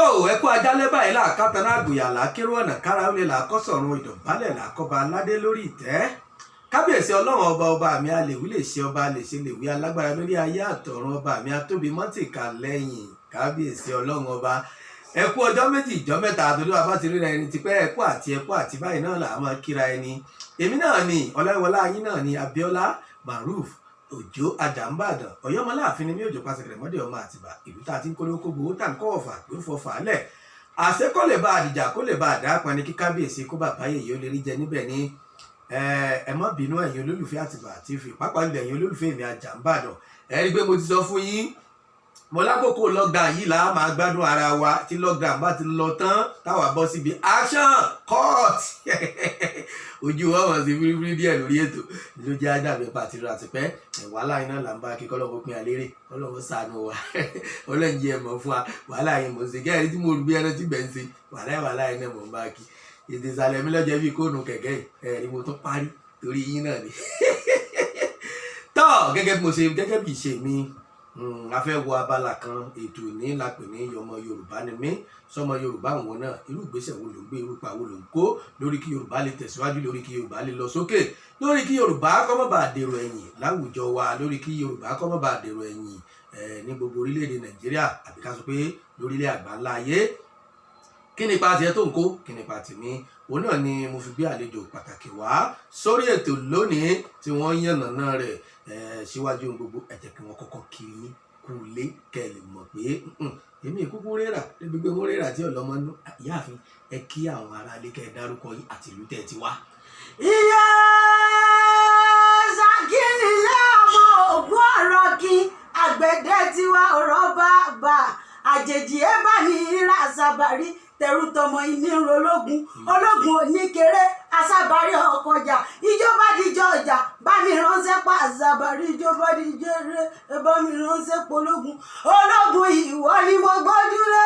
Tó ẹ kú ajálẹ̀ báyìí, làákàtà náà àgbòyà làákérò ọ̀nà kára ó lè làákọ́sọ̀run ìdọ̀bálẹ̀ làákọ́ba aládé lórí ìtẹ́. Kábíyèsí Ọlọ́run ọba, ọba mi alèwí lè ṣe, ọba lè ṣe lè wí, alágbára lórí ayé àtọ̀run, ọba mi atóbi mọ́tìkà lẹ́yìn. Kábíyèsí Ọlọ́run ọba, ẹ kú ọjọ́ 2, ìjọ 3 àtòlú bàbá ti ríra ẹni tipẹ́. Ẹ kú àti ẹ kú àti báyìí náà là á máa kíra ẹni. Èmi náà ni Ọláìwọlá yín náà ni, Abíọ́lá Maruf Òjó Àjàmbàdàn, Ọ̀yọ́mọláàfin ni mí. Òjò pàṣẹkẹrẹ mọ́dẹ ọmọ Àtìbà, ìlú tá a ti ń kólókó gbowó tá ń kọ́ ọ̀fà pé ó fọ fàálẹ̀ àṣẹ kó lè bá àdìjà, kó lè bá àdá pani, kí kábíyèsí kó bàbá yèyé ó lè rí jẹ níbẹ̀ ni. Ẹ má bínú, ẹ̀yin olólùfẹ́ Àtìbà TV, pàápàá jùlọ ẹ̀yin olólùfẹ́ mi Àjàmbàdàn. Ẹ rí i pé mo ti sọ fún yín mo lákòókò lockdown yìí là á máa gbádùn ara wa. Tí lockdown bá ti lọ tán, táwa bọ́ síbi action court, ojú wa wọ̀n sí fírífírí díẹ̀ lórí ètò ló jẹ́ àdàbí pàtìrì àtìpẹ́. Wàhálà iná là ń bá kí kọ́lọ́mù pín alérè, kọ́lọ́mù ṣàánú wa, Ọlọ́run jẹ́ ẹ̀mọ́ fún wa. Wàhálà yẹn mò ń ṣe kẹ́rin tí mo rú bí ẹran tí gbẹ̀ ń ṣe wàhálà, wàhálà iná mò ń bá kí. Ètò ìsàlẹ̀ mi lọ́jọ́ bíi kóònù kẹ̀kẹ́ yìí, ẹ̀rí mo tún parí torí yín náà ni. Tọ́ gẹ́gẹ́ bí mo ṣe, gẹ́gẹ́ bí ìṣe mi, a fẹ́ wo abala kan ètò ní la pè ní ọmọ Yorùbá ni mí. Sọmọ Yorùbá àwọn náà, irú ìgbésẹ̀ wo ló ń gbé, irú ipa wo ló ń kó lórí kí Yorùbá lè tẹ̀síwájú, lórí kí Yorùbá lè lọ sókè, lórí kí Yorùbá kó má bàa dèrò ẹ̀yìn láwùjọ wa, lórí kí Yorùbá kó má bàa dèrò ẹ̀yìn ní gbogbo orílẹ̀-èdè Nàìjíríà, àbí ká sọ pé lórílẹ̀ àgbáńlá ayé? Kí ni ipa tiẹ̀ tó ń kó? Kí ni ipa tèmi? Òun náà ni mo fi gbé àlejò pàtàkì wá sórí ètò lónìí tí wọ́n yànnàná rẹ̀ síwájú ohun gbogbo. Ẹ jẹ́ kí wọ́n kọ́kọ́ kí yín kú lé, kẹ́ ẹ lè mọ̀ pé èmi ìkúkú rírà níbi gbé wọ́n rírà tí ọlọ́mọ nú. Ìyáàfin, ẹ kí àwọn aráalé, kẹ́ ẹ dárúkọ yín àti ìlú tẹ́ ẹ ti wá. Iye Ṣakí nílé ọmọ ògún ọ̀rọ̀ kí àgbẹ̀dẹ tiwa ọ̀rọ̀ bá bà àjèjì ẹ bá ní ìrà àṣàbàrí tẹrú tọmọ ìní ológun ológun oníkéré àṣàbàrí ọkọjà ìjọba díjọ ọjà bá mi ránṣẹ́ pa àṣàbàrí, ìjọba díjọ eré ẹ bá mi ránṣẹ́ pológun ológun. Ìwọ ni mo gbójúlé,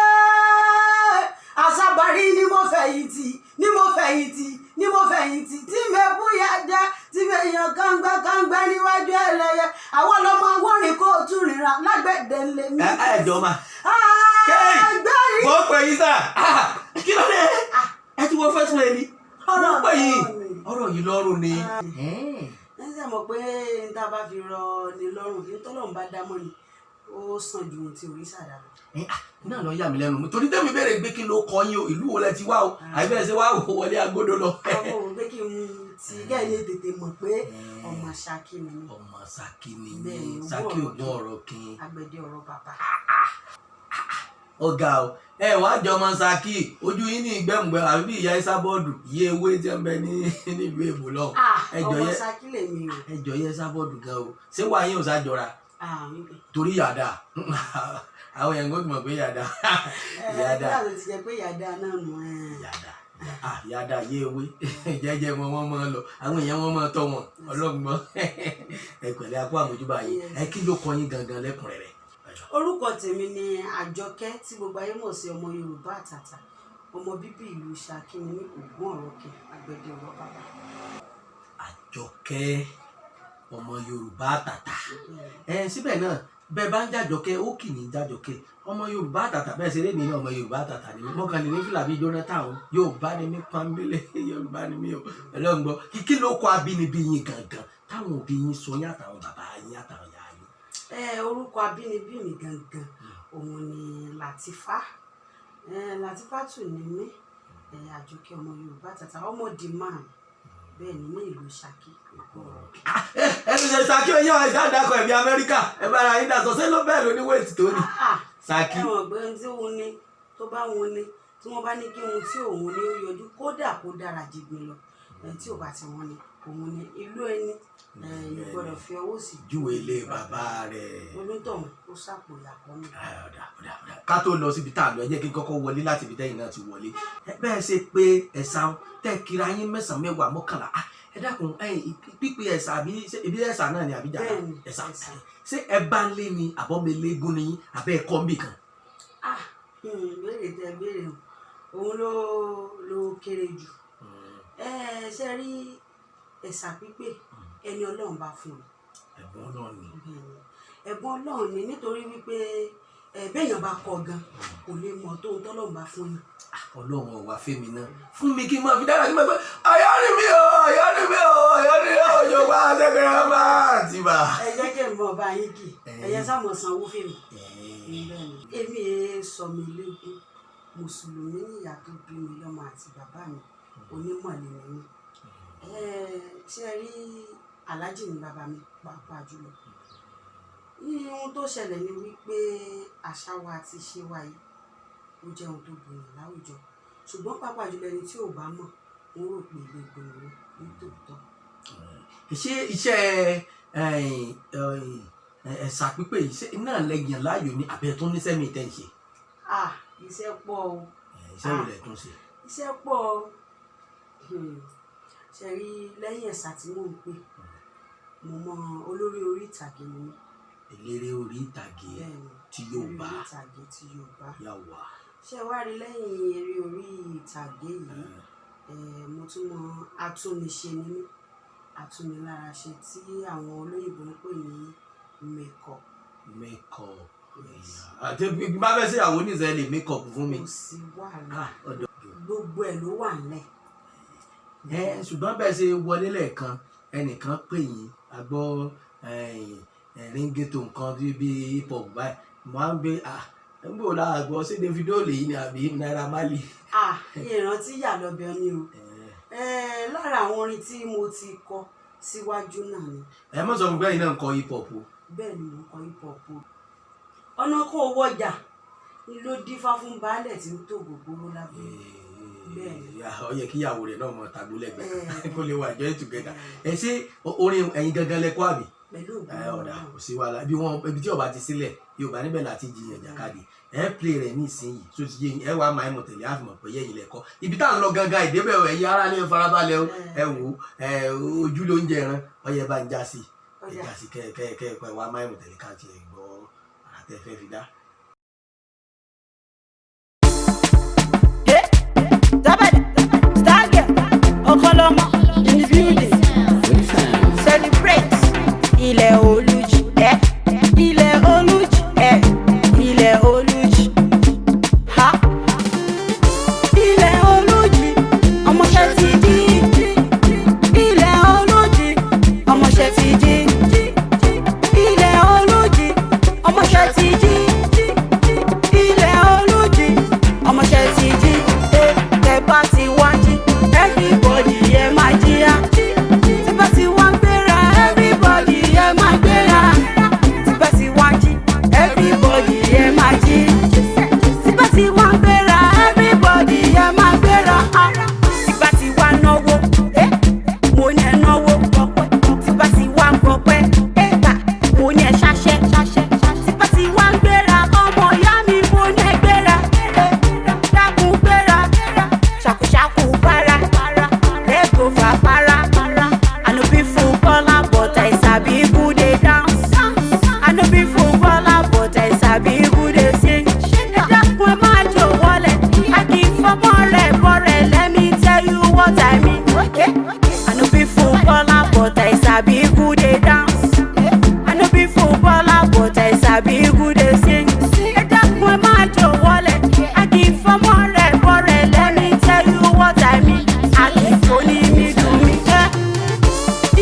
àṣàbàrí ni mo fẹ̀yìntì, ni mo fẹ̀yìntì, ni mo fẹ̀yìntì tí mẹ́kú yá jẹ́ tí mẹ́yàn kángbá kángbá níwájú ẹlẹ́yẹ. Àwọn ọlọ́mọ awọ́rin kó tún rìnrà lágbẹ̀dẹ lèmi. Ẹ ẹ jọ ma. Àgbẹ̀rí. Mo pè yín sà, kí ló dé ẹ ti wọ first lady? Mo pè yín, ọ̀rọ̀ yìí lọ́rùn ni. Ẹ ṣe mọ̀ pé n tá a bá fi rọ ni lọ́rùn kí n tọ́lọ́run bá dá mọ́ ni, ó sàn ju ohun tí orí ṣàdá lọ. Náà lọ yà mí lẹ́nu torí tẹ́mi béèrè pé kí ló kọ yín o, ìlú wo lẹ ti wá o, àbí bẹ́ẹ̀ ṣe wá wò wọlé agbódò lọ. Ọmọ òun pé kí n ti kẹ́ lè tètè mọ̀ pé ọmọ Ṣakí ni mí. Ọmọ Ṣakí ni Bẹ́ẹ̀ yín. ni, Ṣakí ogún ògùn ọ̀rọ̀ kin. Àgbẹ̀dẹ ọ̀rọ̀ bàbá. Ọ̀gá o, ẹ wàá jọ ọmọ Ṣakí, ojú yín ní ìgbẹ́mùgbẹ́ àbí bí ìyá Ìsábọ́ọ̀dù iye ewé tí ń bẹ ní nílùú èbó lọ. Ah, ẹ jọ ọmọ yẹ Ṣakí lèmi o. Ẹ jọ yẹ Ìsábọ́ọ̀dù gan o. Ṣé wàá yín ò ṣàjọra? Ah, Torí yàdá àwọn èèyàn gbọ́dọ̀ mọ̀ pé yàdá yàdá. Nígbà tó ti jẹ́ pé yàdá náà nù ẹ̀. Yàdá, ah, yàdá yé ewé jẹ́jẹ́ wọn, wọ́n máa lọ, àwọn èèyàn wọn máa tọ́ wọn ọlọ́gbọ́n. Ẹ pẹ̀lẹ́, akó àmójúbà yín. Ẹ kí ló kọ yín gangan lẹ́kùnrẹ́rẹ́? Orúkọ tèmi ni Àjọkẹ́, tí gbogbo ayé mọ̀ sí ọmọ Yorùbá àtàtà. Ọmọ bíbí ìlú Ṣakí ni mí, ògún ọ̀rọ̀kẹ́, àgbẹ̀dẹ ọ̀rọ̀ bàbá. Àjọkẹ́, ọmọ Yorùbá àtàtà. Ẹ síbẹ̀ náà, bẹ́ẹ̀ bá ń jàjọkẹ́, ó kì ní jàjọkẹ́ ọmọ Yorùbá àtàtà. Bẹ́ẹ̀ ṣeré mi ní ọmọ Yorùbá àtàtà ni mí. Mọ́kànlé ní fìlà bíi Jonathan o. Yorùbá ni mí pọ́nbélé, Yorùbá ni mí o. Ọlọ́run gbọ́. Kí ló kọ abínibí yín gangan táwọn òbí yín sọ yín, àtàwọn bàbá yín, àtàwọn ìyá yín? Ẹ orúkọ abínibí mi gangan òun ni Làtífá. Ẹ Làtífátù ni mí. Ẹ Àjọkẹ́, ọmọ Yorùbá àtàtà, ọmọ the man, bẹ́ẹ̀ ni, ní ìlú Ṣakí, ògún ọ̀rọ̀kẹ́. Ẹ ti ṣe Ṣakí oyin ọ̀ ṣáà dákọ̀ ẹ̀mí Amẹ́ríkà, ẹ bára yín dà sọ ṣé ló bẹ́ẹ̀ ló ní wéètì tó ní Ṣakí. Ẹ mọ̀ pé ohun tí òun ní tó bá wọn ní, tí wọ́n bá ní kí ohun tí òun ní ó yọjú, kódà kó dára jìgbìn lọ, ẹ tí ò bá ti wọn ni òun ní ìlú ẹni, ẹ yóò gbọ́dọ̀ fi ọwọ́ sí júwe ilé bàbá rẹ̀. Onítọ̀hún ó sàpò ìyàkọ́ mi. Ọ̀dà ọ̀dà ọ̀dà, ká tó lọ síbi tá a lọ, ẹ jẹ́ kí n kọ́kọ́ wọlé láti ibi tẹ́yìn náà ti wọlé. Ẹ bẹ́ẹ̀ ṣe pé ẹ̀sà tẹ́ kiri ayé mẹ́sàn-án, mẹ́wàá, mọ́kànlá. Ah, ẹ dákun, ẹ pípé ẹ̀sà àbí ṣé ibi ẹ̀sà náà ni àbí jàdá? Bẹ́ẹ̀ni, ẹ̀sà. Ẹ̀sà. Ṣé ẹ bá ń lé ni àbọ̀mẹlẹ́gún ni yín, àbẹ́ ẹ̀kọ́ ń bì kan? Ah, béèrè tẹ béèrè o, òun ló kéré jù. Ẹ ṣe rí ẹ̀sà pípé, ẹni Ọlọ́run bá fún un. Ẹ̀bùn náà ni. Bẹ́ẹ̀ni, ẹ̀bùn Ọlọ́run ni, nítorí wípé Ẹ béèyàn bá kọ gan, kò lè mọ tó ń tọ́lọ́run bá fún yàn. Ọlọ́run ọ̀wá fẹ́mi náà fún mi kí n máa fi dára, kí n máa gbé ayọ́rìn mi o, ayọ́rìn mi o, ayọ́rìn mi o, Yorùbá sẹ́kẹ̀rẹ́ máa ti bà. Ẹ jẹ́ kí n mọ ọba yín kì ẹ yẹ sáà mọ̀ sanwó fèmí. Bẹ́ẹ̀ni, èmi ẹ sọ mi lẹ́gùn, mùsùlùmí níyà tó bí mi lọ́mọ àti bàbá mi, onímọ̀lẹ́ ni mí. Ṣé ẹ rí aláàjì ní bàbá mi pàápàá jùlọ. Ohun tó ṣẹlẹ̀ ni wípé àṣà wa àti ìṣe wa yìí, ó jẹ́ ohun tó gbòòyàn láwùjọ, ṣùgbọ́n pàápàá jùlọ ẹni tí ò bá mọ̀, wọ́n rò pé eléégún ni mí nítòótọ́. Ṣé iṣẹ́ ẹ̀sà pípé yìí, ṣé náà lẹ́yìn láàyò ní àbẹ̀ tó níṣẹ́ mi tẹ́ ń ṣe? Ah, iṣẹ́ pọ̀ o. Iṣẹ́ wo lẹ̀ tún ṣe? Iṣẹ́ pọ̀ o. Ṣe rí lẹ́yìn ẹ̀sà tí mò ń pè, mo mọ olórí orí ìtàgé ni mí. Eléré orí ìtàgé? Bẹ́ẹ̀ni. Ti Yorùbá? Orí ìtàgé ti Yorùbá. Yàwá. Ṣé wá rí lẹ́yìn eré orí ìtàgé yìí, mo tún mọ atúnniṣe ni mí, atúniláraṣe tí àwọn olóyìnbó ń pè ní makeup. Makeup? Yes. Àti bí bá fẹ́ ṣe àwọn oníṣẹ́ lè makeup fún mi? Kò sí wàhálà. Ah, ọ̀dọ̀ Gbogbo ẹ̀ ló wà nílẹ̀. Ẹ ṣùgbọ́n bẹ́ẹ̀ ṣe wọlé lẹ́ẹ̀kan, ẹnìkan pè yín, a gbọ́ ringtone nǹkan bí hip hop báyìí, mo á ń gbé, ah, ń bò láà gbọ́, ṣé Davido lèyí ni àbí Naira Marley? Ah, ìrántí yà lọ́bẹ̀ ni o. Lára àwọn orin tí mo ti kọ síwájú náà ni. Ẹ mọ̀ sọ fún pé ẹ̀yin náà ń kọ hip hop o. Bẹ́ẹ̀ ni, mò ń kọ hip hop o. Ọ̀nà kan owó ọjà ni ló dífá fún baálẹ̀ tí ń tò gbogbooro lábẹ́. Bẹ́ẹ̀ ni. Ó yẹ kí ìyàwó rẹ̀ náà mọ tàgbó lẹ́gbẹ̀ẹ́ kó lè wà join together. Ẹ ṣé orin ẹ̀yin gangan lẹ kọ àbí? Pẹ̀lú ògùn Ẹ ọ̀dà, kò sí wàhálà. Bí wọn ibi tí ọba ti sílẹ̀ Yorùbá níbẹ̀ láti jiyàn jàkadì. Ẹ play rẹ̀ ní ìsinyìí tó ti yé yín, ẹ wàá máa mọ̀ tẹ̀lé àfihàn pé yẹ́yìn lẹ́kọ́ ibi tá à ń lọ gangan ìdébẹ̀ o. Ẹ̀yin ará lè farabalẹ̀ o. Ẹ wò ó, ẹ ojú ló ń jẹ ẹran ọyẹ bá ń já sí ẹ já sí kẹ kẹ kẹ ẹ wàá máa mọ̀ tẹ̀lé ká tiẹ̀ gbọ́ àrà tẹ́ fẹ́ fi dá. Zabada, star girl, Ọ̀kanlọ́mọ in the building. Celebrate. Ilẹ̀ Olújì, ẹ́. Ilẹ̀ Olújì, ẹ́. Ilẹ̀ Olújì. Ha. Ilẹ̀ Olújì, ọmọọṣẹ́ ti jí. Ilẹ̀ Olújì, ọmọọṣẹ́ ti jí. Ilẹ̀ Olújì, ọmọọṣẹ́ ti jí. Ilẹ̀ Olújì, ọmọọṣẹ́ ti jí. Tẹ bá ti wá jí, everybody ẹ máa jí á. Tí bá ti wá ń gbéra, everybody ẹ máa gbéra. Tí bá ti wá jí, everybody ẹ máa jí. Tí bá ti wá ń gbéra, everybody ẹ máa gbéra. Tí bá ti wá náwó, mo ní ẹ náwó. Tí bá ti wá ń gbọpẹ́, mo ní ẹ ṣáṣẹ́. Tí bá ti wá ń gbéra, ọmọ ìyá mi, mo ní ẹ gbéra. Dákun gbéra, ṣàkúṣàkú para, lẹ́gò fà para. I no be footballer, but I sabi who dey dance. I no be footballer, but I sabi who dey sing. Ẹ dákun, ẹ má jò wọlé, a kì í fọmọ rẹ̀ bọ́rẹ̀. Let me tell you what I mean. I no be footballer, but I sabi who dey dance. I no be footballer, but I sabi who dey sing. Ẹ dákun, ẹ má jò wọlé, a kì í fọmọ rẹ̀ bọ́rẹ̀. Let me tell you what I mean. A kì í fò ní mi dùn mí.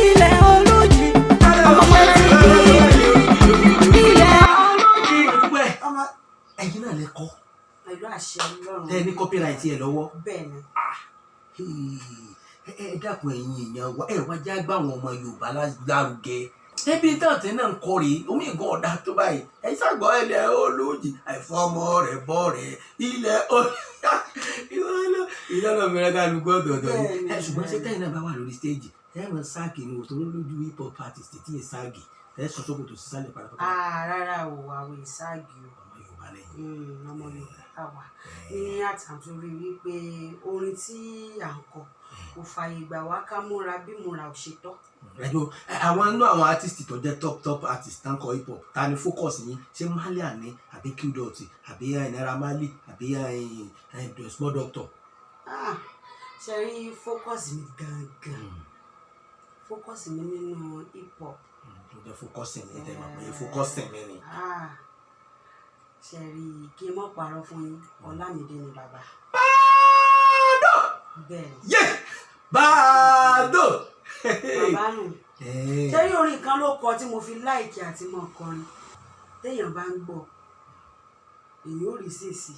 Ilẹ̀ Olújì, ọmọ ti jí. Ilẹ̀ Olújì. Pẹ́ Ọmọ ẹ̀yin náà lẹ kọ́? Pẹ̀lú àṣẹ Ọlọ́run. Tẹ́ ẹ ní copyright ẹ lọ́wọ́? Bẹ́ẹ̀ ni. Ẹ dákun, ẹ̀yin èèyàn wa, ẹ wá já gbá àwọn ọmọ Yorùbá lárugẹ. Ẹbí tàǹtí náà ń kọ rèé, omi ìgàn ọ̀dà tó báyìí. Ẹ ṣàgbọ́ ilẹ̀ Olújì àìfọmọ rẹ̀ bọ́ rẹ̀ ilẹ̀ ìlànà mìíràn kálukú ọ̀tọ̀ọ̀tọ̀ yìí. Bẹ́ẹ̀ni, Ẹ ṣùgbọ́n ṣé bẹ́ẹ̀ni. tẹ́yìn náà bá wà lórí stage, ẹ mọ̀ ságì ni òtò lójú hip hop artist tí ẹ ságì, ẹ sọ sókòtò sísàlẹ̀ pátápátá? Ah, rárá o, àwọn ìságì o. Ọmọ Yorùbá lẹ́yìn. Ọmọ Yorùbá káwa ní àtàntúrí wípé orin tí à ń kọ kò fààyè gbà wá ká múra bí múra ò ṣe tọ́. Ẹjọ àwọn inú àwọn artist tó jẹ́ top top artist tán kọ hip hop, ta ni focus yín? Ṣé Marlian ni àbí Qdot àbí Naira Marley àbí Small Doctor? Ah, ṣe rí focus mi gangan, focus mi nínú hip hop. Tó jẹ́ focus mi, tẹ́ mọ̀ pé focus mi ni. Ah, Ṣe rí i, kí n mọ̀ parọ́ fún yín, Ọlámídé ni bàbá. Bàdó. Bẹ́ẹ̀ ni. Yé, Bàdó. Bàbá nù. Ṣé rí, orin kan ló kọ tí mo fi like àti mọ̀ kọrin. Téèyàn bá ń gbọ́, èyí ò rí sèṣì,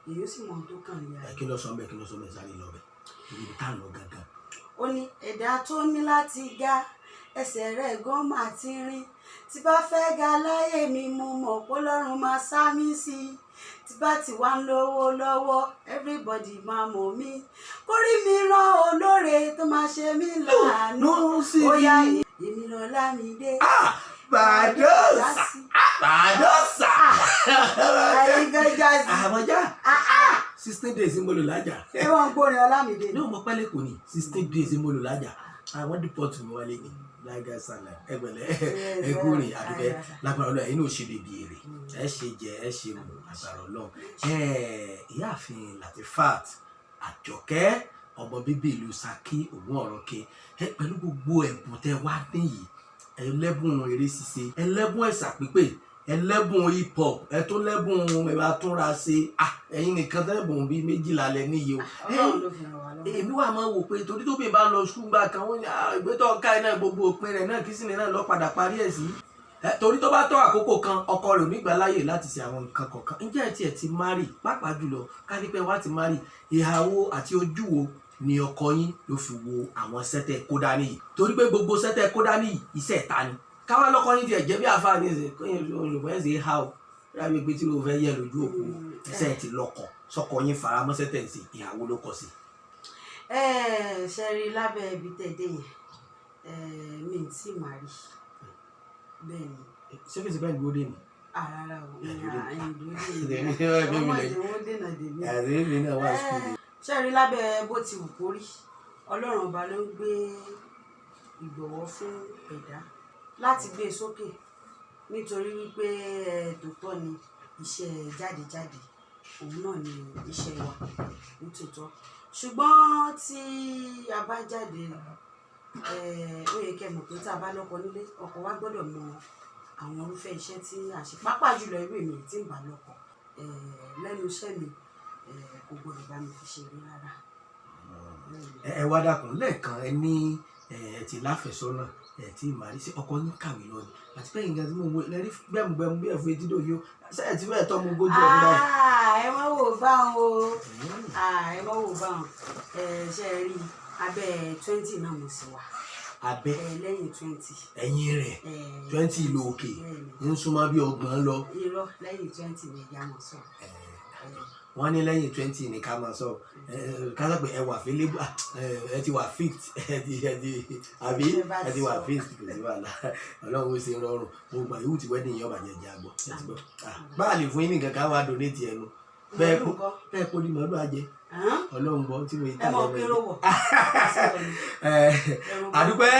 èyí ó sì mọ ohun tó kàn ní ayé. Kí ló sọ bẹ́ẹ̀? Kí ló sọ bẹ́ẹ̀? Sáré lọ bẹ́ẹ̀, ibi tá à ń lọ gangan. Ó ní ẹ̀dá tó ní láti ga, ẹsẹ̀ rẹ̀ gan máa ti rìn. Tí bá fẹ́ ga láyé mi, mo mọ̀ pé Ọlọ́run máa sá mi sí i. Tí bá ti wá ń lówó lọ́wọ́, everybody máa mọ̀ mí. Kórí mi rán olóore tó máa ṣe mí láàánú. Sí. Ó yá, èmi lọ́lámídé. Ah, Bàdó, Bàdó sà. Àyíká sí. Àmọ́já, 16 days mo lò lájà. Ẹ wọ́n ń gbórin Ọlámídé. Ní ọmọ pẹ́lẹ́ kò ní 16 days mo lò lájà. Àwọn deport mi wálé ní lága sàlẹ̀ ẹgbẹ̀lẹ́ ẹgúnrin àdúgbẹ́ lágbára Ọlọ́run. Ẹ̀yin náà ṣe bèbí èrè, ẹ ṣe jẹ, ẹ ṣe mu, agbára Ọlọ́run. Ìyáàfin Latifat Àjọkẹ́, ọmọ bíbí ìlú Ṣakí, Ògún Ọ̀rọ̀kẹ́, ẹ pẹ̀lú gbogbo ẹ̀bùn tẹ wá níyì, ẹlẹ́bùn eré ṣíṣe, ẹlẹ́bùn ẹ̀sà pípé, ẹlẹ́bùn hip hop, ẹ tó lẹ́bùn ẹ bá túnra ṣe. Ah, ẹ̀yin nìkan tẹ́bùn bíi 12 lẹ níyì o. Ọlọ́run ló fi ràn wá lọ́wọ́. Èmi wà máa wò pé torí tó bí n bá lọ sùkúl gbà kan, wọ́n ní ìgbé tó ká iná gbogbo òpin rẹ̀ náà kí sì ní náà lọ padà parí ẹ̀ sí. Torí tó bá tó àkókò kan, ọkọ rẹ̀ ò ní gbà láàyè láti ṣe àwọn nǹkan kọ̀ọ̀kan. Ǹjẹ́ ẹ tiẹ̀ ti marry? Pàápàá jùlọ kánípẹ́ wá ti marry, ìhàwó àti ojú wo ni ọkọ yín ló fi wo àwọn sẹ́tẹ̀ kó dání yìí? Torí pé gbogbo sẹ́tẹ̀ kó dání yìí, iṣẹ́ ìta ni. Káwá lọ́kọ yín tiẹ̀ jẹ́ bí àfáà ní ẹsẹ̀ olùkọ́ ẹ̀ ṣe é há o, rábí pé tí o fẹ́ yẹ lójú òkú ẹsẹ̀ ti lọ́kọ̀ sọkọ yín faramọ́ sẹ́tẹ̀ ń ṣe, ìhàwó ló kọ sí? Ẹ ṣe rí, lábẹ́ ibi tẹ̀ dé yẹn, mi ì tí marry, bẹ́ẹ̀ ni. Ṣé kìí ṣe bẹ́ẹ̀ dúró dé mi? Rárá o. Ẹ dúró dè mí. Ìdúró dè Èmi mí. náà Ọmọ lè- ìdíwọ́ dènà dè mí. Àti èmi náà wà school. Ṣe rí, lábẹ́ bó ti wù kó rí, Ọlọ́run ọba ló ń gbé ìgbọ̀wọ́ fún ẹ̀dá láti gbé e sókè, nítorí wípé tòótọ́ ni iṣẹ́ jáde-jáde, òun náà ni iṣẹ́ wa nítòótọ́. Ṣùgbọ́n tí a bá jáde, ó yẹ kẹ́ ẹ mọ̀ pé tá a bá lọ́kọ nílé, ọkọ wa gbọ́dọ̀ mọ àwọn irúfẹ́ iṣẹ́ tí a ṣe, pàápàá jùlọ irú èmi tí ń bá lọ́kọ, lẹ́nu iṣẹ́ mi, kò gbọ́dọ̀ bá mi fi ṣeré rárá. Ẹ wá dákun, lẹ́ẹ̀kan ẹ ní ẹ ti láfẹ̀sọ́nà, ẹ tí marry sí. Ọkọ yín kàwé lọ ni? Àti pé nǹkan tí mo wo lẹ́rí gbẹ̀mùgbẹ̀mù bí ẹ̀fọ́ etí dòyó ṣe ẹ ti fẹ́ẹ̀ tọ́ mu 40 ọdún báyìí? Ah, ẹ má wò báwọn o. Ah, ẹ má wò báwọn. Ẹ ṣe rí, abẹ́ 20 náà mo sì wà. Abẹ́? Ẹ lẹ́yìn 20. Ẹ̀yìn rẹ̀? Ẹ. 20 ìlú òkè? Bẹ́ẹ̀ni. Ń súnmọ́ bí 30 lọ. Irọ́, lẹ́yìn 20 ni ìyá mọ̀ sọ. Wọ́n ní lẹ́yìn 20 ní ká máa sọ. Ká sọ pé ẹ wà available, ẹ ti wà fixed, ẹ ti àbí ẹ ti wà fixed, kò sí wàhálà. Ọlọ́run ó ṣe rọrùn. Gbogbo àyẹ̀wò tí wedding yẹn ọba jẹ́ jẹ́ àgbọ̀, ẹ ti gbọ́. Bá a lè fún yín ní nǹkan ká wá donate ẹnu bẹ́ẹ̀ kó bẹ́ẹ̀ kó ní màálù àjẹ. Ọlọ́run gbọ́ tí mo yí. Ẹ mọ̀ pé rówọ̀. Àdúpẹ́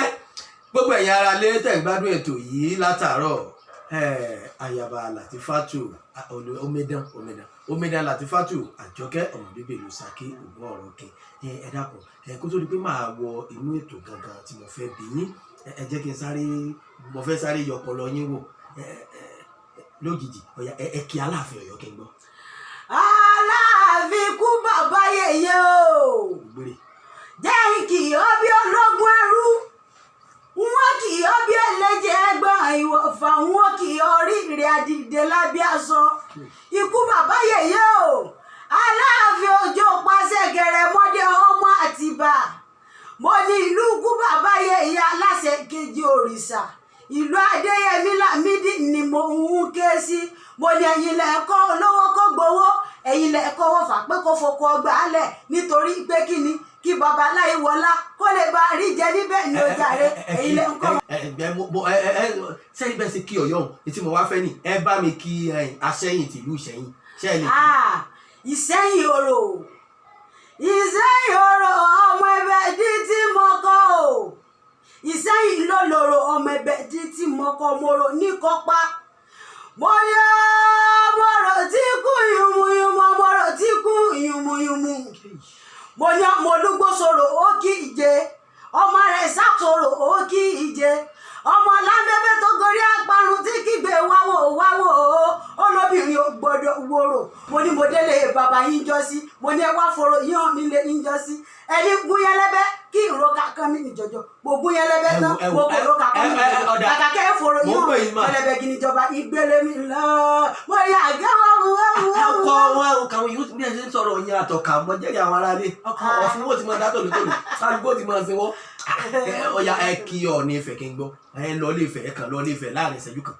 gbogbo ẹ̀yin ará lé tẹ̀ ń gbádùn ètò yìí látàárọ̀. Ayaba Latifatu omidan omidan omidan Latifatu Àjọkẹ́, ọmọ bíbí ìlú Ṣakí, Ògùn ọ̀rọ̀ òkè. Ẹ dákun, kó tó di pé màá wọ inú ètò gangan tí mo fẹ́ bí yín, ẹ jẹ́ kí n sáré, mo fẹ́ sáré yọpọlọ yín wò lójijì. Ọ̀yá, ẹ kí Aláàfin Ọ̀yọ́ kí n gbọ́. Aláàfin kú bàbá yèyé o. Gbére. Jẹ́ kì í ọ́ bí ológun ẹrú, wọ́n kì í ọ́ bí ẹlẹ́jẹ̀ ẹgbọ́n ìwọ̀fà, wọ́n kì í ọ́ rí ìrìn àdìdè lábẹ́ aṣọ. Ikú bàbá yèyé o, Aláàfin Òjó pàṣẹ gẹrẹmọdé ọmọ Àtìbà. Mo ní ìlú ikú bàbá yèyé, aláṣẹ kejì òrìṣà ìlú Adéyẹmí Lámídì ni mo ń ké sí. Mo ní ẹ̀yin lẹ́ẹ̀kọ́ olówó kó gbowó, ẹ̀yin lẹ́ẹ̀kọ́ wọ́fà pé kó foko ọgbà álẹ̀, nítorí pé kí ni kí babaláyé wọlá kó lè bá rí jẹ níbẹ̀ ní ọjà rẹ. Ẹ̀yin lẹ́ẹ̀kọ́. Ẹ ẹ mo ẹ ẹ ẹ sẹ́yìn bẹ́ẹ̀ ṣe kí Ọ̀yọ́ òun etí mo wá fẹ́ ni ẹ bá mi kí Aṣẹ́yìn tìlú Ìṣẹ́yìn ṣe é lè kí? Ah, Ìsẹ́yìn orò, Ìsẹ́yìn orò, ọmọ ẹbẹ̀ dí tí mo kọ́ o. Ìsẹ́yìn ló lòrò, ọmọ ẹbẹ̀ dí tí mo kọ́, mo rò ní kọ́pá. Mo yọ mo rò tí kú yùmùyùmù, mo rò tí kú yùmùyùmù. Mo ní ọmọ olúgbòsòrò ó kí ìje, ọmọ rẹ̀ sàtòrò ó kí ìje, ọmọ lábẹ́bẹ́ tó gorí àparun tí kígbe wáwò wáwò, olóbìnrin ò gbọ́. mo délé bàbá yín jọ sí, mo ní ẹ wá foro yín hàn mí lé yín jọ sí. Ẹni gún yẹn lẹ́bẹ́ kí ìró kankan mi nìjọjọ, mo gún yẹn lẹ́bẹ́ Ẹ tán, wo, ẹ wo, mo kò ró kankan mi ẹ, ẹ, nìjọjọ. ọ̀dà. Kàkà kẹ́ ẹ foro Mo yín ń pè hàn yín mà. pẹlẹbẹ gíníjọba ìgbélé mi lọ, mo yà gẹ́wọ́ Ọkọ wọn kàwọn yóò bí ẹ ṣe ń sọ̀rọ̀ yẹn àtọkà mọ jẹ́rìí àwọn aráalé ọkọ ọ̀fun wo ti máa dá tòlótòló, kálukó ti máa sin wọ́n. Ọya, ẹ kí Ọọ̀ni Ifẹ̀ kí n gbọ́. Ẹ lọ ilé Ifẹ̀, ẹ kàn lọ ilé Ifẹ̀ láàrin ìṣẹ́jú kan.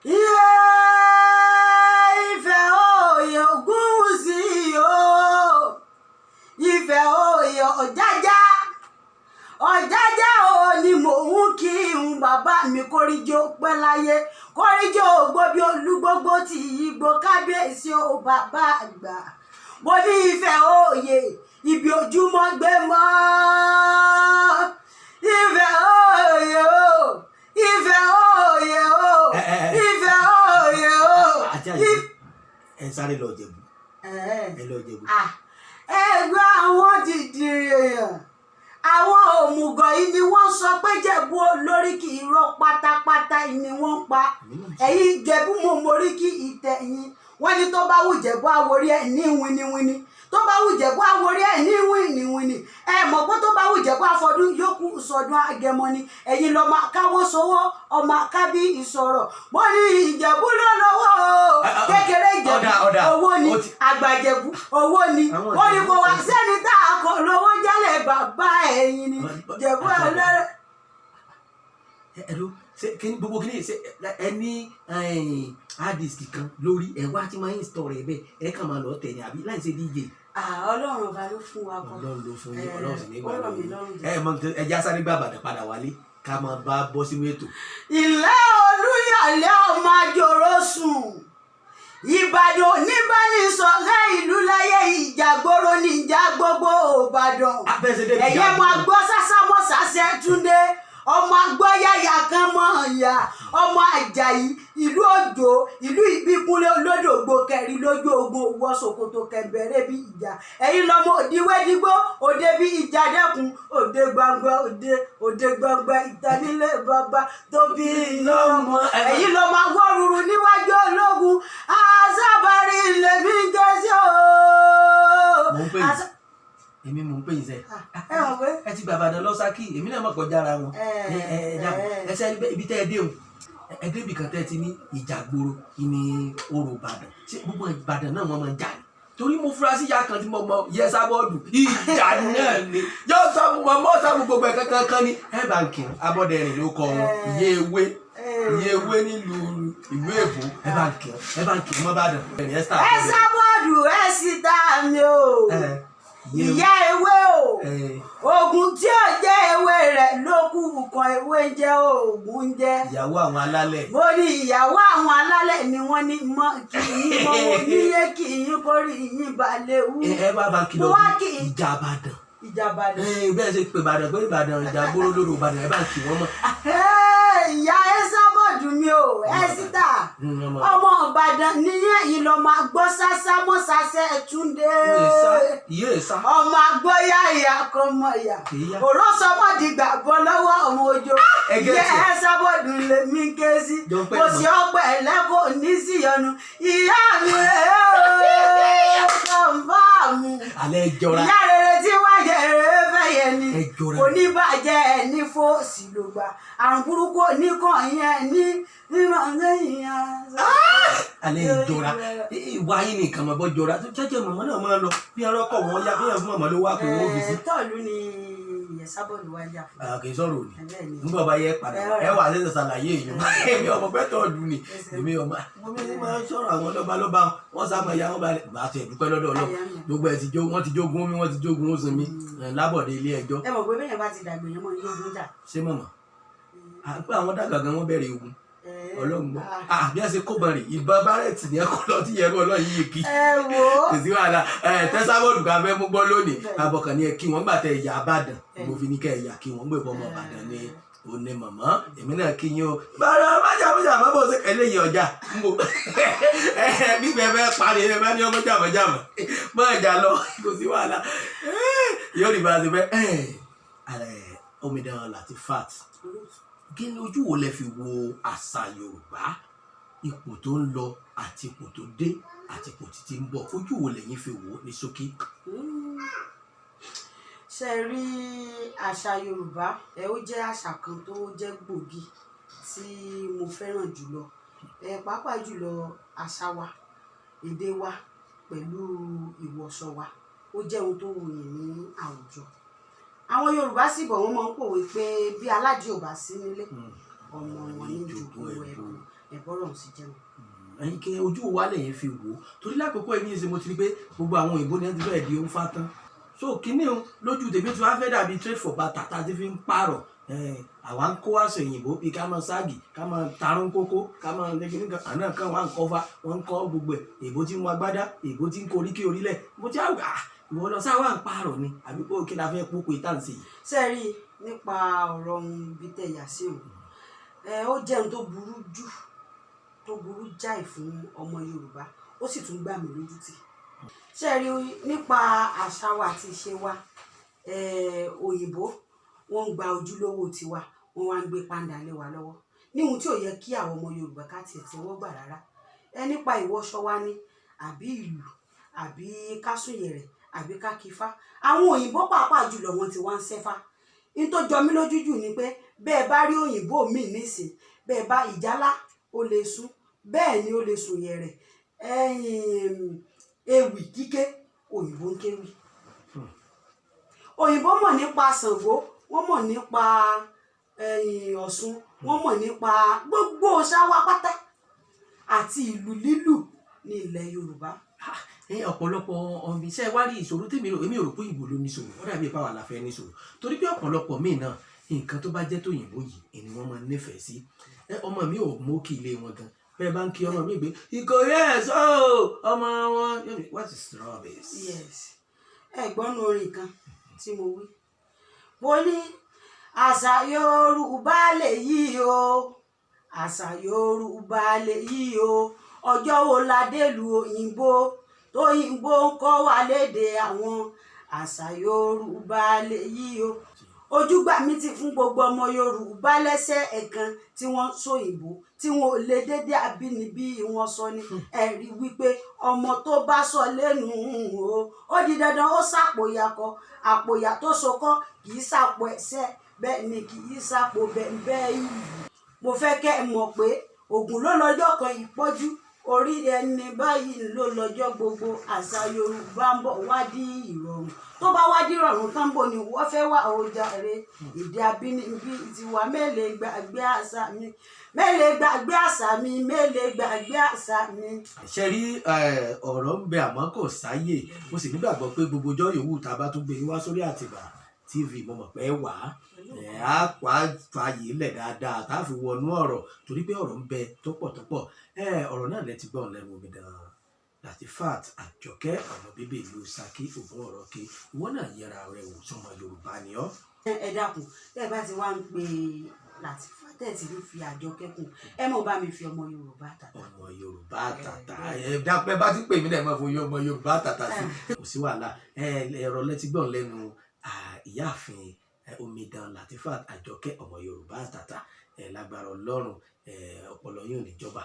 Iye Ifẹ̀ òye Ògúnwùsì o, Ifẹ̀ òye Ọ̀jájá, Ọ̀jájá o ni mò ń kí n bàbá mi, kóríjó pẹ́ láyé, kóríjó ògbó bí olúgbógbó tí igbó, kábíyèsí o bàbá àgbà. Mo ní Ifẹ̀ òye ibi ojúmọ́ gbé mọ́, Ifẹ̀ òye o, Ifẹ̀ òye o, Ẹ, ẹ, ẹ. Ifẹ̀ òye o. Àti àyè, ẹ sáré lọ Ìjẹ̀bú. Ẹ lọ Ìjẹ̀bú. Ah, ẹgbẹ́ àwọn dìdìrì èèyàn, àwọn òmùgọ̀ yìí ni wọ́n sọ pé Jẹ̀bú olórí kì í rọ́ pátápátá yìí ni wọ́n ń pa. Ẹ̀yin Jẹ̀bú, mo mórí kí ìtẹ̀yìn wọ́n ní tó bá wù Jẹ̀bú àwórí ẹ̀ ní winiwini, tó bá wù Jẹ̀bú àwórí ẹ̀ ní winiwini. Ẹ mọ̀ pé tó bá wù Jẹ̀bú àfọdún yókù sọdún àgẹmọ ni. Ẹ̀yin lọ́mọ akáwọ́ sowó, ọmọ akábí ìsọ̀rọ̀. Mo ní Ìjẹ̀bú ló lọ́wọ́ o, kékeré Ìjẹ̀bú Ọ̀dà, ọ̀dà. owó ni, Ó ti- àgbàjẹ̀bú owó ni. Àwọn Ó ní Ìjẹ̀bú kò wá sẹ́ni tá a kọ lówó jálẹ̀ bàbá ẹ̀yìn ni Ìjẹ̀bú ọlọ́rẹ̀. Ẹ ló ṣe kíní gbogbo kíní ṣe ẹ ní hard disk kan lórí ẹ wá tí máa ń install rẹ bẹ́ẹ̀, ẹ kàn máa lọ tẹ̀ ní àbí láì ṣe DJ? Ọlọ́run ọba ló fún wa kọ. Ọlọ́run ló fún yín, Ọlọ́run sì ní gbà Ó rọ̀ mí lọ́wọ́ lọ́rùn jẹ. ẹ mọ ẹ já sáré gbà Ìbàdàn padà wálé ká máa bá bọ́ sínú ètò. Ilé Olúyọ̀lé ọmọ àjòrò sùn, Ìbàdàn oníbánisọ̀rẹ́ ìlú láyé, ìjàgbóró ní ìjà gbogbo Ìbàdàn. Abẹ́sẹ̀ débi Ẹ̀yẹ́ mọ agbọ́ sásámọ́ sàṣẹ túndé, ọmọ agbọ́ yáyà kan mọ́ ọ̀yà, ọmọ Àjàyí ìlú Òjò, ìlú Ìbíkúnlé olódògbò kẹrin lójú ogun, òwò ṣòkòtò kẹbẹ̀rẹ̀ bí ìjà. Ẹ̀yin lọmọ òdiwẹ́dígbó òde bí ìjà dẹ́kun òde gbangba, òde òde gbangba ìtànílé bàbá tó bí lọ́mọ. Ẹ̀yin lọmọ agbóruru níwájú ológun àṣàbárí lèmi ń jẹ́ sí o. Mò ń pè yín. Èmi mò ń pè yín sẹ. Ẹ mọ̀ pé Ẹ ti gbàbàdàn lọ Ṣakí, èmi náà mọ̀ kọjá ara wọn. Ẹ ẹ ẹ dàbọ̀, ẹ sẹ́ ibi tẹ́ ẹ dé o, ẹ débi kan tẹ́ ẹ ti ní ìjàgboro ní orò Ìbàdàn. Ṣé gbogbo Ìbàdàn náà wọ́n máa ń jà ní? Torí mo fura sí ìyá kan tí mo mọ yẹsà bọ́ọ̀dù ìjà náà ni yóò sọ mọ mọ sọ gbogbo ẹ̀ kankan kan ní. Ẹ bá ń kí Abọ́dẹrìn ló kọ wọn, ìyé ewé, ìyé ewé nílùú ìlú Èbó. Ẹ bá ń kí, ẹ bá ń kí mọ́ Ìbàdàn. Ẹ sábọ́ọ̀dù ẹ sì tá mi o, ìyá ewé o, oògùn tí ò jẹ́ ewé rẹ̀ ló kù kan, ewé ń jẹ́ oògùn ń jẹ́. Ìyàwó àwọn alálẹ̀. Mo ní ìyàwó àwọn alálẹ̀ ni wọ́n ní mọ́ kì í mọ́ wọn níyé kì í kórì yín balẹ̀ wú. Ẹ bá bá kìlọ̀ Mo wá kí ìjà Ìbàdàn. Ìjàmbá ni. Bẹ́ẹ̀ ṣe pé Ìbàdàn pé Ìbàdàn ìjà gbóró lóru Ìbàdàn, ẹ bá kì wọ́n mọ́. Ìyá ẹ sábọ̀dù mi o, ẹ síta Ọmọ ọmọ Ìbàdàn níyẹn yìí lọ máa gbọ́ sásá mọ́ sásẹ́ túndé. Ìyé ìsá. Ọmọ agbóyá ìyá kan mọ ìyá. Kì í yá. Òró sọmọdìgbà bọ́ lọ́wọ́ ọmọ ojo. Ẹgẹ́ ìyá tiẹ̀. ẹ sábọ̀dù lèmi ké sí. Jọ pẹ́ Kò mọ́. sí ọpẹ́ ẹlẹ́kọ̀ọ́ ní síyọnu ìyá mi rèé o, kọ̀ǹfàmù. Alẹ́ jọra. Ìyá rere tí wàá jẹ rere fẹ́yẹ ni. Ẹ jọra. Oníbàjẹ́ ẹ ní fòsì ló gbà, àrùn burúkú oníkàn yẹn ní mímọ lẹ́yìn. Alẹ́ ìjọra ìwà yín nìkan mọ̀ bọ́ jọra tó jẹ́jẹ́ mọ̀mọ́ náà máa lọ bí ẹ̀rọ kọ̀ wọ́n yá bí ẹ̀rọ fún mọ̀mọ́ ló wá pé wọ́n fi sí. Tọ́ọ̀lù ni ìyẹn sábọ̀lù wá yà fún. Kì í sọ̀rọ̀ òní. Bẹ́ẹ̀ ni. Nígbà bá yẹ padà ẹ wà ṣẹ̀ṣẹ̀ ṣàlàyé èyí, èmi ọmọ pẹ́ tọ́ọ̀dù ni èmi ọmọ mo bí máa ń sọ̀rọ̀ àwọn lọ́ba lọ́ba wọ́n sá máa ya wọ́n balẹ̀ bá ti ẹ̀dúpẹ́ lọ́dọ̀ Ọlọ́run, gbogbo ẹ̀ ti jó, wọ́n ti jógun omi, wọ́n ti jógun ó sinmi lábọ̀dé ilé ẹjọ́. Ẹ mọ̀ pé bẹ́ẹ̀ bá ti dàgbé yẹn mọ́ yóò jà. Ṣé mọ̀mọ́ àpé àwọn dàgbà gan wọ́n bẹ̀rẹ̀ ogun? Ọlọ́run gbọ́, àbí ẹ ṣe kó bọ̀rì ìbọn bárẹ̀tì ní ẹ̀kọ́ lọ tí yẹrù Ọlọ́run yìí kí. Ẹ wò ó. Kò sí wàhálà ẹ tẹsábọọdù ká fẹ́ mú gbọ́ lónìí abọkàn ni ẹ kí wọ́n gbà tẹ ìyá Ìbàdàn, mo fi ní kẹ ìyá kí wọ́n gbé pọ ọmọ Ìbàdàn ni òní mọ̀mọ́ èmi náà kí yín o bàrà májà májà má bọ̀ sí eléyìí ọjà ń bò ẹ gbígbẹ fẹ́ parí ẹ bá ní ọmọ jàmọ̀jàmọ̀ mọ̀ ẹ̀jà lọ, kò sí wàhálà yóò rí bá a ti fẹ́ ẹ Omidan Latifat, kí ni ojú wo lẹ fi wo àṣà Yorùbá? Ipò tó ń lọ àti ipò tó dé àti ipò títí ń bọ̀, ojú wo lẹ̀yin fi wò ó ní ṣókí? Ṣe rí àṣà Yorùbá ẹ, ó jẹ́ àṣà kan tó jẹ́ gbòógì tí mo fẹ́ràn jùlọ ẹ, pàápàá jùlọ àṣà wa, èdè wa pẹ̀lú ìwọṣọ wa. Ó jẹ́ ohun tó wuyì ní àwùjọ. Àwọn Yorùbá sì bọ̀, wọ́n máa ń pòwe pé bí aládìí ò bá sí nílé, ọmọ wọn ní jogún ẹ̀bù ẹ̀bọ̀rọ̀ sì jẹun. Ẹ̀yin kí ojú wa lẹ̀yin fi wò ó? Torí lákòókò yìí ní ìsìn, mo ti rí pé gbogbo àwọn òyìnbó ni wọ́n ti fẹ́ẹ̀ di ohun fátán. So kínní o, lójú tèmi tí wàá fẹ́ dàbí trade for barter tá a ti fi ń pààrọ̀. Àwa ń kó aṣọ òyìnbó bíi ká máa ságì, ká máa tarún kókó, ká máa lé kíní kan àná kan, wà ń kọ́fà, wọ́n ń kọ́ gbogbo ẹ̀. Èbó tí ń wọ agbádá, èbó tí ń korí kí orílẹ̀ mo ti àgbà ìwọ lọ sáwà ń pààrọ̀ ni, àbí kó kí la fẹ́ pópó ìtàn sí yìí? Ṣe rí nípa ọ̀rọ̀ ohun ibi tẹ̀ yà sí òun ẹ, ó jẹ́ ohun tó burú jù, tó burú jáì fún ọmọ Yorùbá, ó sì tún gbà mí lójú tì. Ṣe rí nípa àṣà wa àti ìṣe wa, òyìnbó wọ́n ń gba ojúlówó tiwa, wọ́n wá ń gbé pàǹdà lé wa lọ́wọ́ níhun tí ò yẹ kí àwọn ọmọ Yorùbá ká tiẹ̀ tẹ́wọ́ gbà rárá. Ẹ nípa ìwọṣọ wa ni, àbí ìlú, àbí kásùnyẹ̀rẹ̀, àbí kákífá, àwọn òyìnbó pàápàá jùlọ wọn ti wá ń ṣẹ́fá. Ní tó jọ mí lójú jù ni pé bẹ́ẹ̀ bá rí òyìnbó míì nísìn, bẹ́ẹ̀ bá ìjálá, ó lè sún, bẹ́ẹ̀ ni ó lè sùn yẹ̀rẹ̀. Ẹ̀yìn ewì kíké, òyìnbó ń kéwì. Òyìnbó mọ̀ nípa Ṣàngó, wọ́n mọ̀ nípa ẹ̀yìn Ọ̀ṣun, wọ́n mọ̀ nípa gbogbo ṣáwá pátá àti ìlú lílù ní ilẹ̀ Yorùbá. Ẹ ọ̀pọ̀lọpọ̀ ọmọ iṣẹ́ wá rí ìṣòro tèmi rò, èmi ò rò pé òyìnbó ló ní ìṣòro. Ó dàbí ipá wà láfẹ́ ní ìṣòro, torí pé ọ̀pọ̀lọpọ̀ míì náà, nǹkan tó bá jẹ́ tòyìnbó yìí ni wọ́n máa nífẹ̀ẹ́ sí. Ẹ ọmọ mi ò mú kí ilé wọn gan. Bẹ́ẹ̀ bá ń kí ọmọ mi gbé ìkòyè ẹ̀sọ́ ọmọ wọn, what is rubbish? Yes, ẹ gbọ́nú orin kan tí mo wí, mo ní àṣà Yorùbá lè yí o, àṣà Yorùbá lè yí o. Ọjọ́ wo la délùú òyìnbó tóyìnbó ń kọ́ wa lédè àwọn? Àṣà Yorùbá lè yí o. Ojúgbà mi ti fún gbogbo ọmọ Yorùbá lẹ́sẹ̀ ẹ̀kan tí wọ́n ń sòyìnbó tí wọn ò lè dédé àbínibí wọn sọ ni. Ẹ̀rí wípé ọmọ tó bá sọ lẹ́nu o, ó di dandan ó sàpòyà kọ. Àpòyà tó sọkọ kì í sàpò ẹsẹ̀, bẹ́ẹ̀ ni kì í sàpò bẹ́ẹ̀ ìlú. Mo fẹ́ kẹ́ ẹ mọ̀ pé Ògùn ló lọ́jọ́ kan ìpọ́jú orí ẹni báyìí ló lọ́jọ́ gbogbo. Àṣà Yorùbá ń bọ̀ wá di ìrọ̀rùn. Tó bá wá di ìrọ̀rùn tán, bò ní wọ́n fẹ́ wá ojàre? Èdè abínibí tiwa, mélèé gbàgbé àṣà mi, mélèé gbàgbé àṣà mi, mélèé gbàgbé àṣà mi. Ṣe rí, ọ̀rọ̀ ń bẹ àmọ́ kò sáyè. Mo sì nígbàgbọ́ pé gbogbo ọjọ́ yòówù tá a bá tún gbé yín wá sórí Àtìbà TV, mo mọ̀ pé wà á ẹ̀ á wà á fààyè lẹ̀ dáadáa tá a fi wọnú ọ̀rọ̀, torí pé ọ̀rọ̀ ń bẹ tó pọ̀ tó pọ̀. Ọ̀rọ̀ náà lẹ ti gbọ́ lẹ́nu omidan Latifat Àjọkẹ́, ọmọ bíbí ìlú Ṣakí, Ògùn ọ̀rọ̀ kí ìwọ náà yẹra rẹ wò, sọmọ Yorùbá ni ọ́. Ẹ dákun, tẹ́ ẹ bá ti wá ń pe Latifa, tẹ́ ẹ ti ń fi Àjọkẹ́ kún, ẹ mọ̀ bá mi fi ọmọ Yorùbá tàtà. Ọmọ Yorùbá tàtà. Ẹ dápẹ́ bá ti pè mí náà, ẹ máa fún ọmọ Yorùbá tàtà sí, kò sí wàhálà. Ẹ ẹ̀rọ lẹ́tí gbọ̀n lẹ́nu ìyáàfin omidan Latifat Àjọkẹ́, ọmọ Yorùbá tàtà. Ẹ lágbára Ọlọ́run, ọpọlọ yóò níjọba.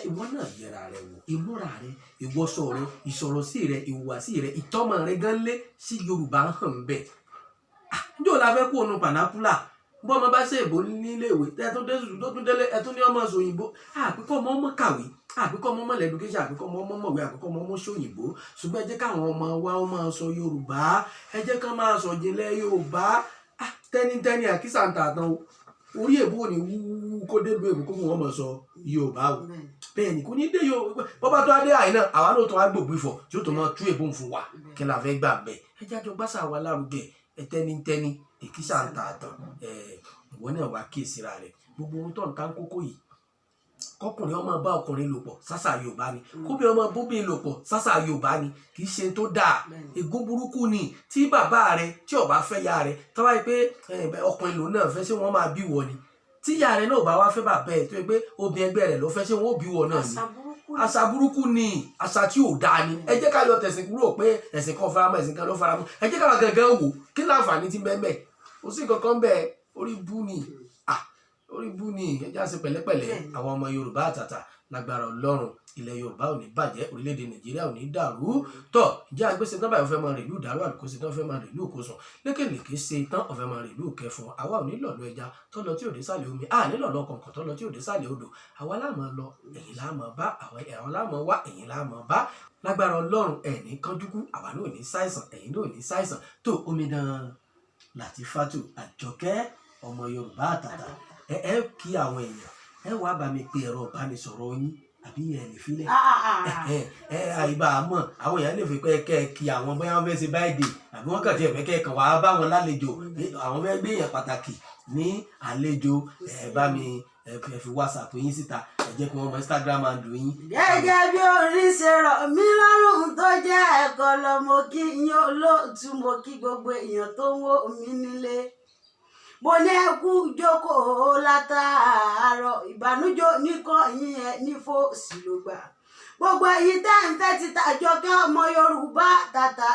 Ìwọ náà yẹra rẹ wò, ìmúra rẹ, ìwọṣọ rẹ, ìsọ̀rọ̀sí rẹ, ìhùwàsí rẹ, ìtọ́mọ rẹ gan lé sí Yorùbá hàn bẹ́ẹ̀. Njó la fẹ́ kó nu pànápùlà bọ́ ọmọ bá ṣe èbó níléèwé, tẹ́ tó dé sùn tó tún délé, ẹ tún ní ọmọ sòyìnbó. Àpíkọ́ ọmọ ọmọ kàwé, àpíkọ́ ọmọ ọmọ lẹ́dúkéṣà, àpíkọ́ ọmọ ọmọ mọ̀wé, àpíkọ́ ọmọ ọmọ sòyìnbó, ṣùgbọ́n ẹ jẹ́ káwọn ọmọ wa ó máa sọ Yorùbá, ẹ jẹ́ kán máa sọ jìnlẹ̀ Yorùbá. Tẹ́nitẹ́ni àkísà ń tà tán o. Orí èbó ò ní wú kó dé lu èbó kó mú wọn mọ̀ sọ Yorùbá o. Bẹ́ẹ̀ ni kò ní dé yóò. Bọ́bá tó adé àìná, àwa náà tó wá gbògbé fọ̀ tí ó tó máa tú èbó fún wa. Kí la fẹ́ gbà bẹ́ẹ̀? Ẹ jájọ gbàsà wa lárugẹ. Ẹ tẹ́nitẹ́ni èkísà ń tà tán. Ẹ ìwọ náà wá kíyèsíra rẹ, gbogbo ohun tó ń ta ń kókó yìí, kọkùnrin ọmọ bá ọkùnrin lò pọ̀, sásà Yorùbá ni, kóbi ọmọ bóbi lò pọ̀, sásà Yorùbá ni, kì í ṣe tó dáa. Ègún burúkú ni tí bàbá rẹ tí ó bá fẹ́ ya rẹ tọ́wá yìí pé ọkùnrin lòun náà fẹ́, ṣé wọ́n máa bí wọ ni? Tí ìyá rẹ náà bá wá fẹ́ bàbá ẹ̀ tó yẹ pé obìnrin ẹgbẹ́ rẹ̀ ló fẹ́, ṣé wọ́n ó bí wọ náà ni? Àṣà burúkú ni, àṣà tí ò dáa ni. Ẹ jẹ́ ká yọ tẹ̀sìn kúrò pé ẹ̀sìn kan faramọ́, ẹ̀sìn kan ló faramọ́. Ẹ jẹ́ ká wà gangan wò kí láǹfààní ti bẹ́ẹ̀ bẹ́ẹ̀. Kò sí nǹkan kan bẹ́ẹ̀, orí bú ni, orí bú ni. Ẹ jẹ́ á ṣe pẹ̀lẹ́pẹ̀lẹ́, àwọn ọmọ Yorùbá àtàtà. Lágbára Ọlọ́run, ilẹ̀ Yorùbá ò ní bàjẹ́, orílẹ̀-èdè Nàìjíríà ò ní dàrú. Tọ́ ìjẹ́ àgbèsè tán báyìí, ó fẹ́ máa rèlú ìdàrú, àlùkò ṣe tán fẹ́ máa rèlú òkosùn, lékèlèké ṣe tán ó fẹ́ máa rèlú kẹfun. Àwa ò ní lọ̀lọ́ ẹja tó lọ tí ò dé sàlẹ̀ omi, à ní lọ̀lọ́ kọ̀ọ̀kan tó lọ tí ò dé sàlẹ̀ odò. Àwa la máa lọ, ẹ̀yin la máa bá, àwa la máa wá, ẹ̀yin la máa bá. Lágbára Ọlọ́run, ẹ̀ ní kánjúkú, àwa náà ò ní ṣàìsàn, ẹ̀yin náà ò ní ṣàìsàn. Tó omidan Latifatu Àjọkẹ́, ọmọ Yorùbá àtàtà, ẹ kí àwọn èèyàn, ẹ wàá bá mi pe ẹ̀rọ ìbánisọ̀rọ̀ yín, àbí ẹ lè filẹ̀? Ah, ah, ah. Ẹ àyíbá àmọ́ àwọn èèyàn lè fi pé kẹ́ ẹ kí àwọn, bóyá wọ́n fẹ́ ṣe báyìí, àbí wọ́n kàn tiẹ̀ fẹ́ kẹ́ ẹ kàn wá bá wọn lálejò, àwọn fẹ́ gbé èèyàn pàtàkì ní àlejò. Ẹ bá mi ẹ fi WhatsApp yín síta, ẹ jẹ́ kí wọ́n mọ Instagram handle yín. Gẹ́gẹ́ bí orin ṣe rọ̀ mí lọ́rùn tó jẹ́ ẹ̀kọ́ lọ, mo kí yín olóòtú, mo kí gbogbo èèyàn tó ń wò mí nílé. Mo ní ẹ kú jókòó látàárọ̀, ìbànújẹ́ oníkan yín ẹ nífò sí ló gbà. Gbogbo ẹ̀yin tẹ́ ń fẹ́ ti Àjọkẹ́ ọmọ Yorùbá tàtà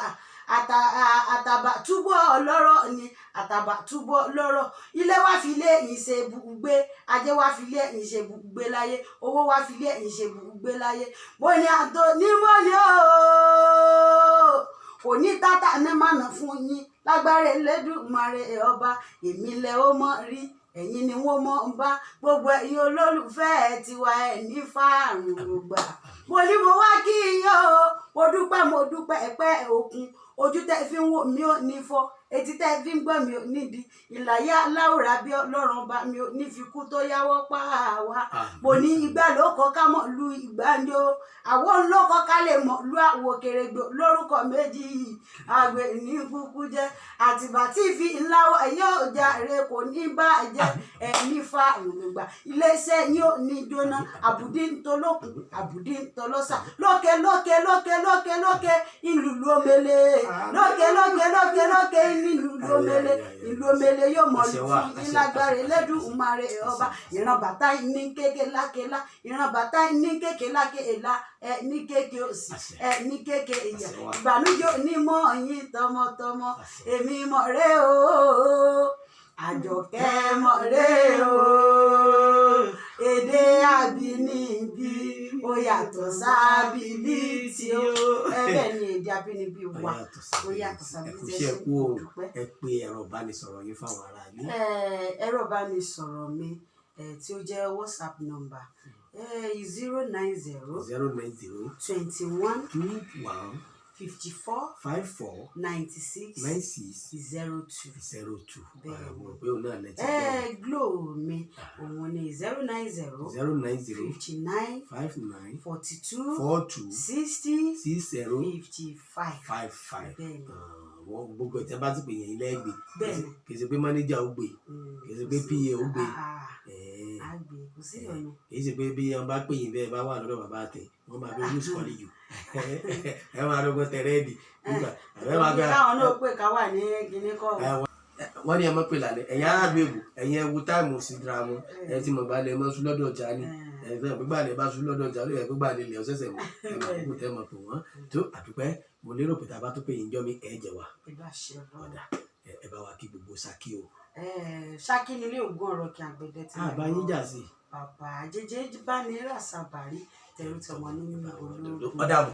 àtàbàtúbọ̀ ọlọ́rọ̀ ni, àtàbàtúbọ̀ ọlọ́rọ̀. Ilé wá fi lé yín ṣe ibùgbé, ajé wá fi lé yín ṣe ibùgbé láyé, owó wá fi lé yín ṣe ibùgbé láyé. Mo ní àtò ní mo ní ooo, kò ní tátà ní mànà fún yín lágbára Elédùmarè ọba. Èmi lẹ ó mọ rí, ẹ̀yin ni wọ́n mọ̀ ń bá. Gbogbo ẹ̀yin olólùfẹ́ ẹ̀ tiwa, ẹ̀ ní fáàrùn gbà. Mo ní mo wá kí yín o, mo dúpẹ́, mo dúpẹ́ ẹ̀pẹ́ òkun. Ojú tẹ́ fi ń wò mí ò ní fọ́, etí tẹ́ fi ń gbọ́ mi ò nídìí ìlàyé aláwòrán bí Ọlọ́run bá mi ò ní fi kú tó yáwọ́ pa wá. Mo ní ìgbà ló kọ́ ká mọ̀ lu ìgbà ni o, àwọn ńlọkọ ká lè mọ̀ lu àwò kèrègbè lórúkọ méjì, àgbẹ̀ ní kúkú jẹ́ àtìbà tí fi ńlá yóò jàre, kò ní bá jẹ́ ẹni fa òrùngbà. Iléeṣẹ́ yóò ní jóná, àbùdí ń tolókun, àbùdí ń tolọ́sà, lókè lókè lókè lókè lókè ìlú lómele, lókè lókè lókè lókè nílùú lómele, ìlú omele yóò mọ̀ lù fún yín lágbára Elédùmarè ọba. Ìran bàtà ní kéke lákelá, ìran bàtà ní kéke lákelá, ẹ ní kéke òsì, ẹ ní kéke ìyà, ìbànújẹ́ onímọ̀ yín tọmọtọmọ. Èmi mọ̀ rẹ́ o, Àjọkẹ́ mọ̀ rẹ́ o, èdè àbínibí ó yàtọ̀ sábìlì tí ó ẹ bẹ́ẹ̀ ni èdè àbínibí wa ó yàtọ̀ sábìlì. Ẹ kú iṣẹ́, kú o. Ẹ pé ẹ̀rọ ìbánisọ̀rọ̀ yín fáwọn ará ilé. Ẹ̀rọ ìbánisọ̀rọ̀ mi tí ó jẹ́ WhatsApp number, 090 090 21 21 54 54 96 96 02. 02. Bẹ́ẹ̀. Mo rò pé òun náà lẹ ti gbọ́. Glo mi, òun ni 090 090 59 59 42 42 60 60 55. 55. Bẹ́ẹ̀ni. Wọ́n gbogbo ẹ̀ tí a bá ti pè yẹn ilé ẹgbẹ́. Bẹ́ẹ̀ni. Kì í ṣe pé mánéjà ó gbé, kì í ṣe pé PA ó gbé. Àgbè kò sí ọ̀nà. Kì í ṣe pé bí wọ́n bá pè yín bẹ́ẹ̀ bá wà lọ́dọ̀ bàbá àtẹ, wọ́n máa bí who's calling you, ẹ máa dọ́gbọ́n tẹ̀rẹ́ẹ̀dì nígbà ẹ máa gbé. Káwọn náà pè ká wà ní kinní kọ́. Wọ́n ní ẹ mọ̀ pé lálẹ́ ẹ̀yin aráàlú èbò, ẹ̀yin ẹ wo time síra wọn, ẹ ti mọ̀ balẹ̀ mọ́ sún lọ́dọ̀ ọjà ni, ẹ fẹ́ gbígbà lẹ̀ bá sún lọ́dọ̀ ọjà ló yẹ gbígbà lẹ̀ lẹ̀ ọ̀sẹ̀sẹ̀ mọ̀, ẹ máa kókò tẹ́ mọ̀ pé wọ́n tó. Àdúpẹ́, mo lérò pé tá a bá tó pé yín jọ́ mi, ẹ jẹ̀ wá. Pẹ̀lú àṣẹ Ọlọ́run. Ọ̀dà, ẹ bá wa kí gbogbo Ṣakí o. Ṣakí nílé ògùn ọ̀rọ̀ kí àgbẹ̀dẹ ti Àbá yín jà sí. Bàbá jẹjẹ bá ní ràṣàbàrí, tẹrú tọmọ nínú ológun. Ọ̀dà.